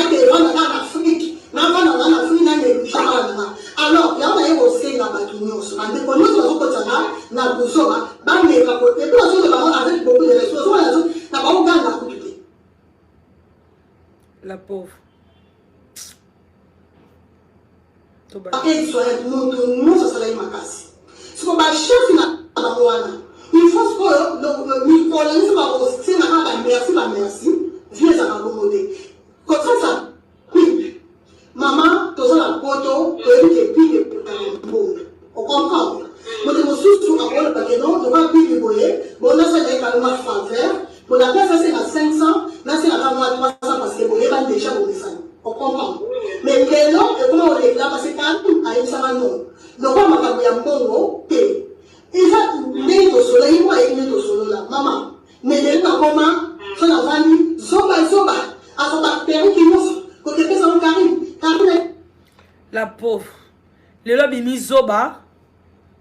nyonso, bandeko nyonso bazokotisa nga na buzoba, bameka ko epuis bazoloba ngo avec beaucoup de respect, ozomona nazo na baoganga kutu te. La pauvre. Aide-soignante moto nyonso asalaki makasi. Siko ba chef na bango wana il faut sikoyo mikolo nyonso bakosenga kaka ba merci ba merci, vie ezalaka bongo te. Kosalisa pub mama, toza na poto, toyebi ke pub ekutaka mbongo, ocomprendre? Moto mosusu akoloba ke non, lokola pub boye bo nasala ye kalonga faveur po na place asenga 500, nasengaka mwa 300 parce que boyebani deja, bomesani, ocomprendre? Mais lelo ekoma olekela parce que Karine ayebisaka non, lokola makambo ya mbongo te, eza ndenge tosolola, ye moko ayebi ndenge tosolola mama. Mais lelo nakoma so navandi zoba zoba, azwa baperiki nyonso kokepesa ngo Karine, Karine. La pauvre, lelo abimi zoba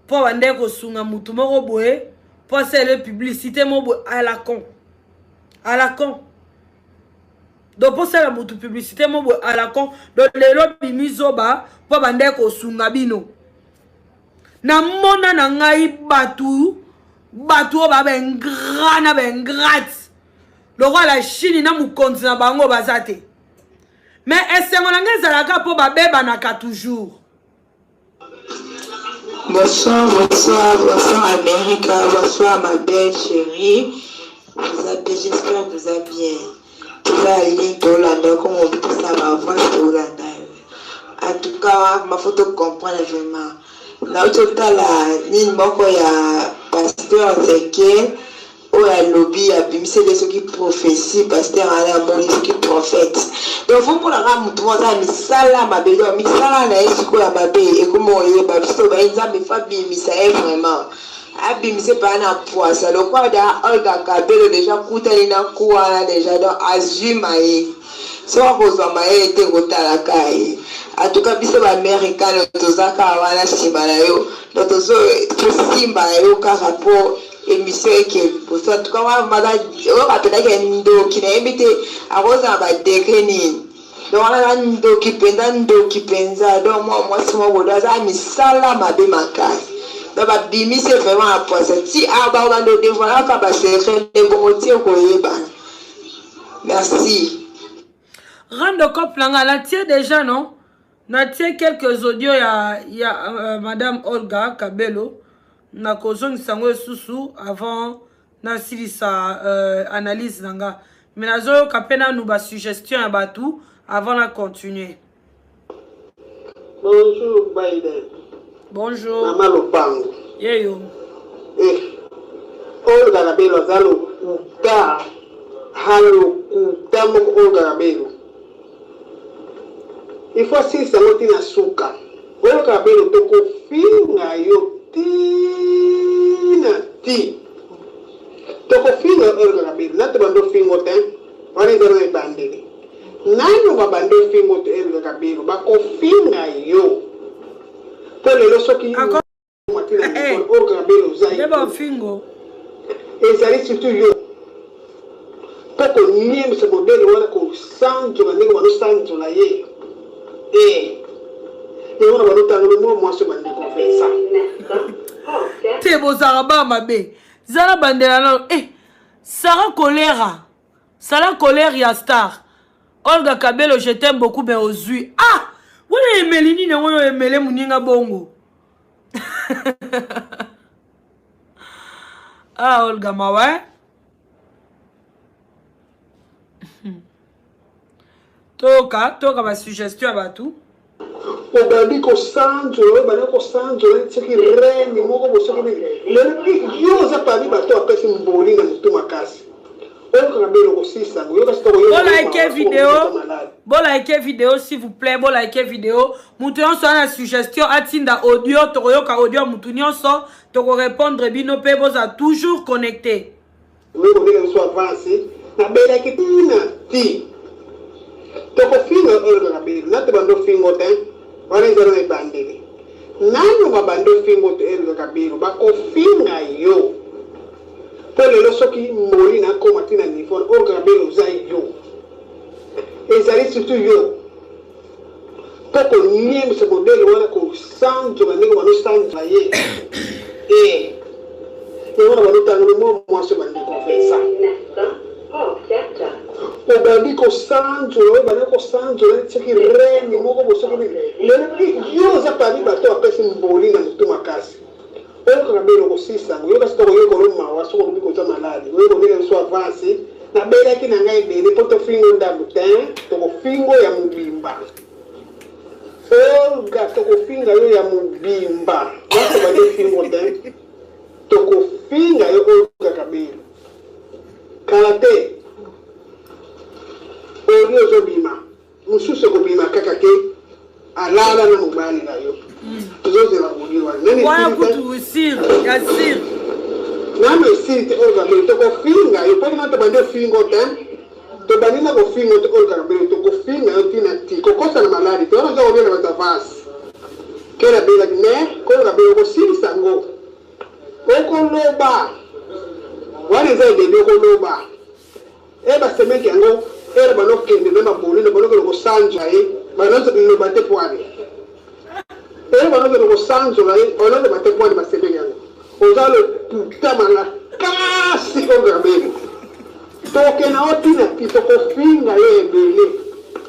mpo abandaki kosunga motu moko boye mpo asalele publicité moko boye à la con, à la con. Donc mpo osala motu publicité moko boye à la con. Donc lelo abimi zoba mpo abandaki kosunga bino. Namona na ngai bato, bato oyo ba baingrat na baingrate lokola la Chine na mokonzi na bango baza te. Mais esengo na ngai ezalaka mpo babebanaka toujours. Bonsoir, bonsoir, bonsoir America, bonsoir ma belle chérie. Vous êtes bien, j'espère que vous êtes bien. Toza ligne tolanda comme on dit ça ba voix tolanda. En tout cas, ma photo comprendre vraiment. Nauti otala nini moko ya pasteur Ezekiel oyo alobi abimiseli soki prophétie, pasteur wana amoni soki prophète. Donc fo mpona kaka motu moko aza na misala mabe, donc misala na ye sikoyo ya mabe ekoma oyeba biso baye Nzambe fo abimisa ye vraiment, abimise paa na pwasa lokola da Olga Kabelo deja akutani na ku wana deja, donc azwi maye soki akozwa mayele te kotalaka ye. Atuka biso baamerikano toza kaka wana nsima na yo, donc tozo tosimba na yo kaka mpo émission eke liboso. Atuka wana oyo bapendaki ndoki, nayebi te akozala badegre nini. Donc wana aza ndoki mpenza, ndoki mpenza. Donc mwa mwasi moko do aza misala mabe makasi, donc babimisi vraiment na poisa ti awa bakobanda odevoilaka basecret nde bongo ti okoyebana. Merci. Rando cop na nga natie déjà, non, natie quelques audio ya madame Olga Kabelo. Nakozongisa yango lisusu avant nasilisa analyse na nga, mais nazoyoka mpe nanu basuggestion ya bato avant na continuer. Bonjour Biden. Bonjour. Mama Lopango. Yeyo. Eh. Olga Kabelo aza lokuta. Ha lokuta moko Olga Kabelo. Il faut asilisa yango ntina suka. Olga Kabelo, tokofinga yo tina ti. Tokofinga yo Olga Kabelo. Nato bando fingo te. Wana eza na ebandeli. Nano babandi ofingo te Olga Kabelo, bakofinga yo. Mpo lelo soki Olga Kabelo oza nde bafingo. Ezali surtout yo mpo koniemisa modele wana, kosanzola ndenge bazosanzola ye e yango na bazotangela mwa mwasi bandeko Vincent. Te, bozalaka baa mabe. Zala bandela nano. Eh, Sara Colera, Sara Colère ya star Olga Kabelo, je t'aime beaucoup, mais ozwi ah wana emeli nini yango oyo emele moninga bongo? Ah, Olga, mawa eh? Toyoka, toyoka basuggestion ya bato. Obandi kosanzola oyo bandi kosanzola soki reine moko bo soki nini. Lelo yo oza parmi bato apesi mboli na motu makasi. Oyo Kabelo kosisa yango, yoka sikoyo. Bolike video, bolike video s'il vous plaît, bolike video. Moto nyonso aza na suggestion atinda audio, tokoyoka audio ya motu nyonso, tokorépondre bino mpe bozala toujours connecté. Oyo ndenge biso avance nabelaki tina ti tokofinga oyo Kabelo nato bando fingo te, wana eza na ebandeli. Nano babando fingo te Olga Kabelo, bakofinga yo. Mpo lelo soki mboli nakoma ti na niveau Olga Kabelo oza yo, ezali surtout yo mpo koniemisa modele wana. kosanzola ndenge banosanzola ye e yango na banotangeli mwa mwasi bandeko Vincent obandi kosanzola oyo bandi kosanzola neti soki reine moko bosoki nini lelo yo oza parmi bato apesi mboli na motu makasi Oyokaka bele okosilisa yango yoka soki okoyoka olo mawa soki olobi koza maladi oye kobela biso avance nabelaki na ngai ebele mpo tofingo ndambo te tokofingo ya mobimba Olga tokofinga yo ya mobimba nakoba nde fingo te tokofinga yo Olga Kabelo kala te oli ozobima Mususu ekobima kaka ke alala na mobali na yo. Tozozela audio wana. Nani wana esili te? kutu sir ya sir Nanu esili te Olga Belo tokofinga yo mpo nanu tobandi ofingo te tobandi na kofingo te Olga Belo tokofinga yo tina ti kokosa na maladi te wana oza kobela bato avance kela abelaki mais kolga Belo okosilisa yango okoloba wana eza ebele okoloba Eh ba semeki yango ere bano kende na maboli na bano kende kosanzola ye bano loba te poani ere bano kende kosanzola ye bano loba te poani basemeki yango oza lokuta makasi ogabeli tokenda o tina ti tokofinga yo ebele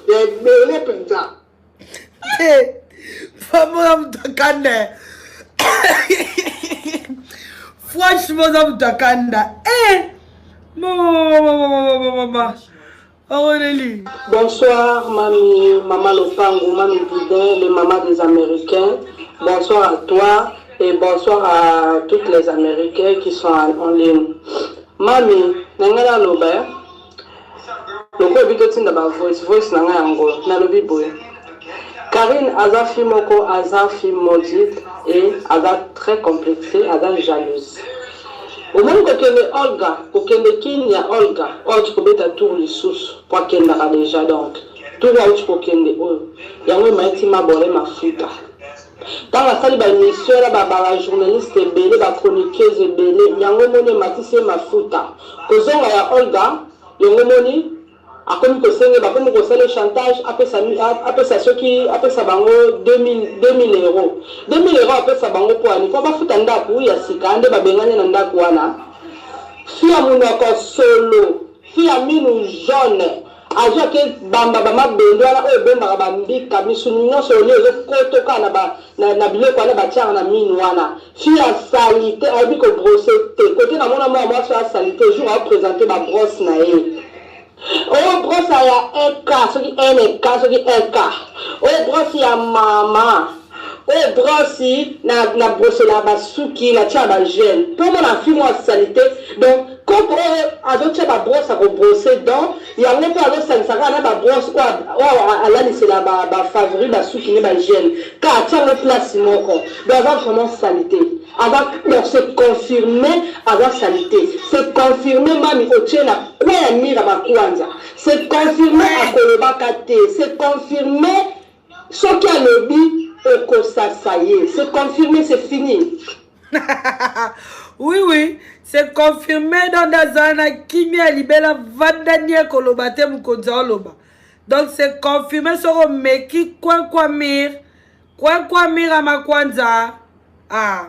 ya ebele mpenza te famona moto akanda franchement oza moto akanda e mama Aurélie. Bonsoir, mami, maman Lopango, mami Boudin, les mamans des Américains. Bonsoir à toi et bonsoir à toutes les Américains qui sont en ligne. Mami, nanga naloba, Lokola obi totinda ba voice, voice na ngai yango nalobi boye. Carine aza fille moko aza fille maudite et aza très complexée, aza jalouse. Omoni kokende Olga, kokende kin ya Olga, oyo auti kobeta tour lisusu, po akendaka deja donc tour oyo auti kokende oyo, yango emaiti mabole mafuta. Tango asali ba emission na ba ba journaliste ebele, ba chroniqueuse ebele, yango omoni ematisi ye mafuta. Kozonga ya Olga, yango omoni akomi kosenge, bakomi kosala chantage, apesa apesa soki apesa bango 2000 2000 euros. 2000 euros apesa bango po ani? Po bafuta ndaku ya sika nde babengani na ndaku wana. Fille ya munoko solo, fille ya minu jaune. Azwi ake bamba ba mabende wana oyo ebombaka ba mbika misuni nyonso olie ezo koto kaka na ba na, na biloko wana batiaka na minu wana. Fille ya salite ayebi ko brosser te. Kote na mona mwana mwasi oyo salite jour ao presenter ba brosse na ye. Oyo brosse ya 1K soki 1K soki 1K. Oyo brosse ya mama. Oyo brosse na na brossela ba suki na tia ba gel. Po mona fille mwa salite donc koko oyo azotia ba brosse ya ko brosser dent yango mpe azosangisa kaka na ba brosse oyo alalisela ba ba favori ba suki ne ba gel ka atia yango place moko donc aza vraiment salite aza donc c'est confirmé aza salite c'est confirmé mami otie na coin ya mira makwanza c'est confirmé akolobaka te c'est confirmé Soki alobi okosasa ye. C'est confirmé, c'est fini. oui oui c'est confirmé donc azala na kimia ya libela vanda nie koloba te mokonzi aoloba donc c'est confirmé soki omeki coin mire coin coin mire ya makwanza ah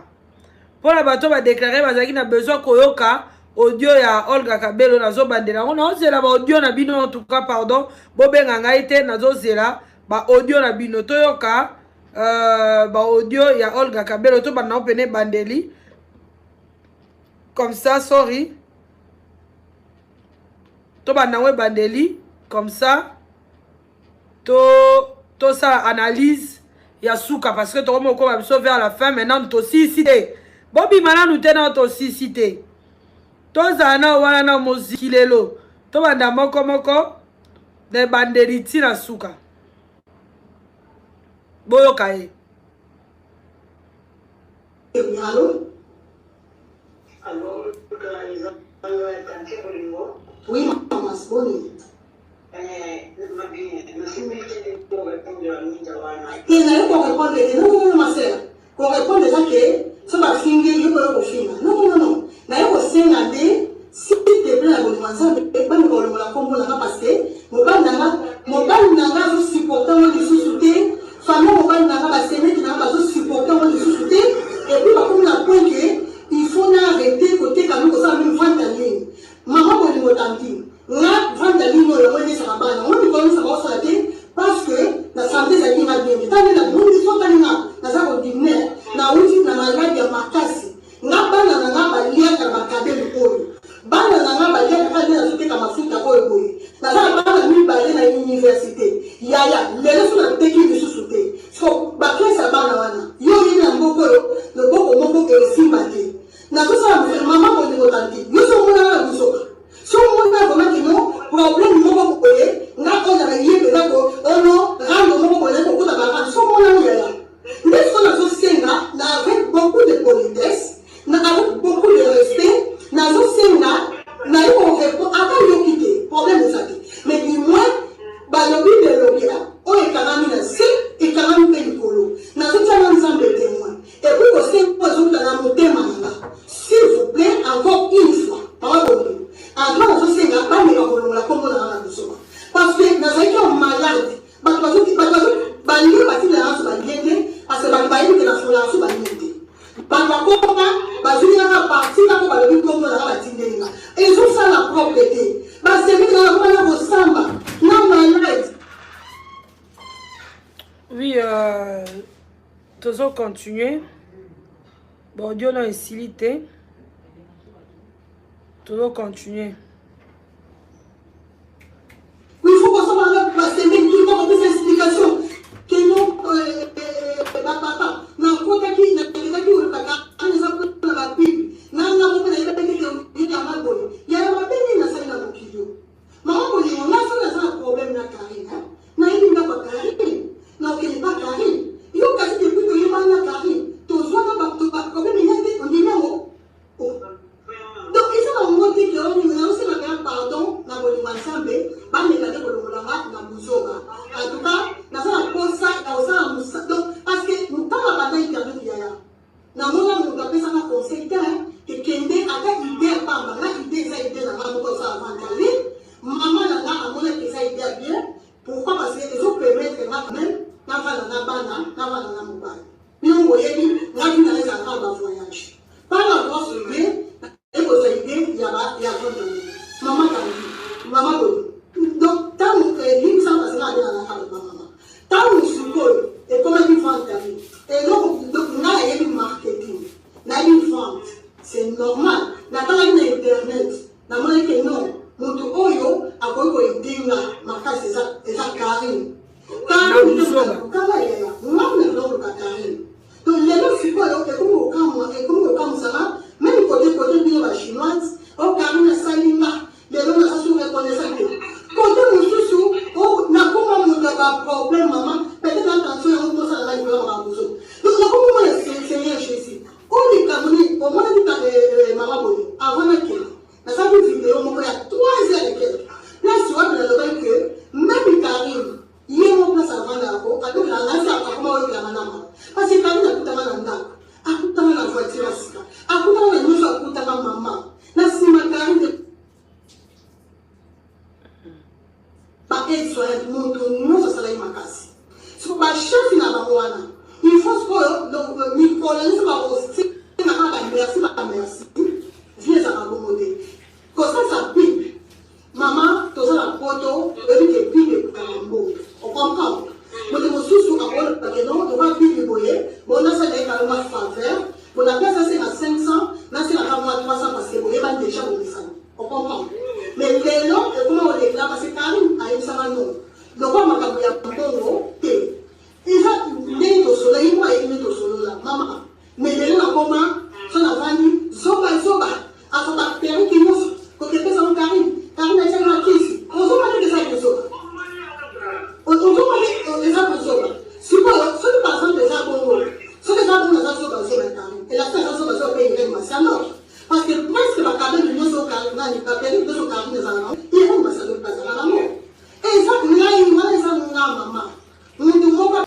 mpo na bato badeklare bazalaki na besoin koyoka audio ya Olga Kabelo nazobandela yango naozela ba audio na bino en tout cas pardon bobenga ngai te nazozela ba audio na bino toyoka euh, ba audio ya Olga Kabelo tobanda yango pene ebandeli comme ça sorry tobanda yango ebandeli comme ça to tosala analyse ya suka parce que tokomi kokoma biso vers la fin maintenant tosisi te bobima nanu te nao tosisi te tozala nao wana na moziki lelo tobanda moko moko na ebandeli ti na suka boyoka ye Allô? Allô, Oui, maman, boni. Te naye ko répondre te non non non ma sœur ko répondre eza ke so bafingi yo koya kofinga non non non naye kosenga nde s'il te plaît na bolingo ya nzambe bameka kolongola nkombo na nga parce que mobali na nga mobali na nga azosupporte ngo lisusu te famille mobali na nga basemeki na nga bazosupporte. sikoyo loboko moko esimba te. Nazosala mosala mama bolingo tanti yo so omonaka na buzoba so omona vraiment kino problème moko boye nga oyo na ye mpenza ko ono rando moko boye naye kokota ba rando so omona ngo yaya nde siko nazosenga na avec beaucoup de politesse na avec beaucoup de respect nazosenga naye korepond ata yoki te problème eza te mais du moins balobi belobela oyo ekangami na se ekangami mpe likolo nazotia na nzambe temoin epuis kosenga ezouta na motema na nga s'il vous plaît encore une fois mama bolingo en nazosenga bameka kolongola nkombo na nga na buzoba parce que nazalaki en malade bato bazoki bato bazoki balie batindela nga so balie te parce que bato bayebi ke nafolaka so balie te bato bakoma bazwi kaka parti kaka balobi nkombo na nga batindeli nga ezosala propre te basemi nga nakoma na kosamba na malade. Oui, euh, tozo continuer baudio na esili te, tozo continuer. Il faut kosala nga basemi tout le temps kopesa explication keno bapapa nakotaki nakendaki olukaka eza mpona babible na nga moko nayebaki te yanga boye yaya mabe nini nasali na mokili oyo mama bolingo nga soki naza na problème na Karine nayebi ndako ya Karine nakokende pa Karine yo kasi depuis toyebana na Karine tozwaka baproblème eya te ondimi yango. Donc eza bango te ke nazosenga ya pardon na bolingo ya Nzambe bameka te kolongola nga na buzoba. En tout cas naza na posa ya kosala mosa donc parce que ntango abanda internet yaya namona moto apesaka conseil te ke kende ata idée ya pamba nga idée eza idée na nga moko osala vente en ligne mama na nga amonaki eza idée ya bien. Pourquoi? Parce que ezopermettre nga quand même navanda na bana navanda na mobali. Bino boyebi nga vie na nga ezalaka ba voyage par la grâce de Dieu ekozwa idée ya ba ya vente en ligne mama tangi mama boye donc ntango limbisa parce nga abenga nanga bato bamama ntango sikoyo ekomaki vente en ligne eloko donc nga nayebi marketing nayebi vente c'est normal natangaki na internet namonaki ke non moto oyo akoki koyede nga makasi eza eza Karine. Karine kala yaya nga nazoluka Karine donc lelo sikoyo ekomi kokamwa ekomi kokamwisanga meme kote kote bino ba chinoise o Karine asali nga lelo naza su reconnaissant te kote mosusu nakoma moto ya baproblème mama peut-être na tension yango mosala nga likolo ya makambo mosusu donc nakomi mona Seigneur Jésus oyo likambo nini omonaki mama boye avant nakende nasalaki video moko ya 3 heures et quelque place wapi nalobaki ke meme Karine ye mo place avandaka ko alobelaka ngai se akoma oyebelanga na mama parce que Karine akutanga na ndako akutanga na voiture ya sika akutanga na nyonso akutanga mama na nsima Karine ba aide soignante moto nyonso asalaki makasi siko bachef na bango wana il faut sikoyo mikolo nyonso bakosenga kaka bamerci bamerci vie ezalaka bongo te kosalisa bible mama toza na poto oyebi ke bible ekutaka mbongo ocomprendre moto mosusu akoloba ke non toka bible boye bo nasala ye kalonga faveur po na place asenga 500 nasengaka mwa 300 parce que boyebani deja bomesana ocomprendre mais lelo ekoma kolekela parce que Karine ayebisaka non lokola makambo ya mbongo te eza ndenge tosolola ye moko ayebi nde tosolola mama mais lelo nakoma so navandi zoba zoba afa baperike nyonso kokepesa ngo Karine Karine atiaki makisi ozomona ndenge eza kozoba ozomona eza kozoba sikoyo soki par exemple eza bongo soki eza bongo naza zoba zoba ya Karine elakisi aza zoba zoba mpe Irene Masiano parce que presque bakabeli nyonso nani baperike nyonso Karine ezala nango Irene Masiano mpe azala nango eza ngai wana eza nga mama mutu moko.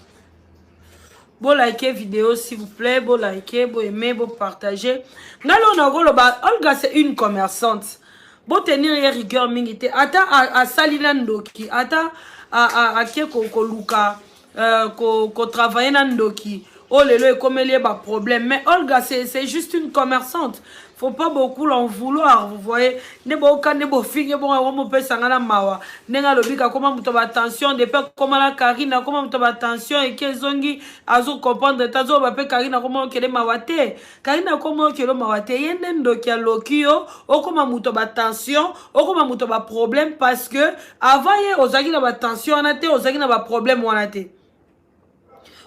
Bo liker vidéo s'il vous plaît, bo liker, bo aimer, bo partager. Ngai lelo nakoloba Olga c'est une commerçante. Bo tenir ye rigueur mingi te. Ata asali na ndoki, ata ake koluka kotravailler na ndoki. Oyo lelo ekomeli ye ba problème. Mais Olga c'est juste une commerçante. Faut pas beaucoup l'en vouloir, vous voyez. Nde boyoka nde bofinge bongo yango mopesanga na mawa. Ndenge alobi kakoma moto ba tension depuis akoma na Karine akoma moto ba tension eke ezongi azo comprendre te azoloba mpe Karine akoma okele mawa te. Karine akoma okele mawa te. Ye nde ndoki aloki yo okoma moto ba tension okoma moto ba problème parce que avant ye ozalaki na ba tension wana te ozalaki na ba problème wana te.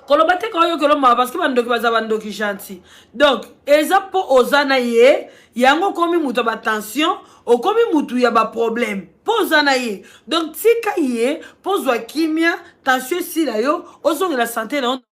Koloba te ka oyokela mawa, parce que bandoki baza bandoki gentil. Donc eza mpo oza na ye, yango okomi moto ya batension, okomi motu ya baproblème mpo oza na ye. Donc tika ye mpo ozwa kimia, tension esila yo, ozongela santé na yo.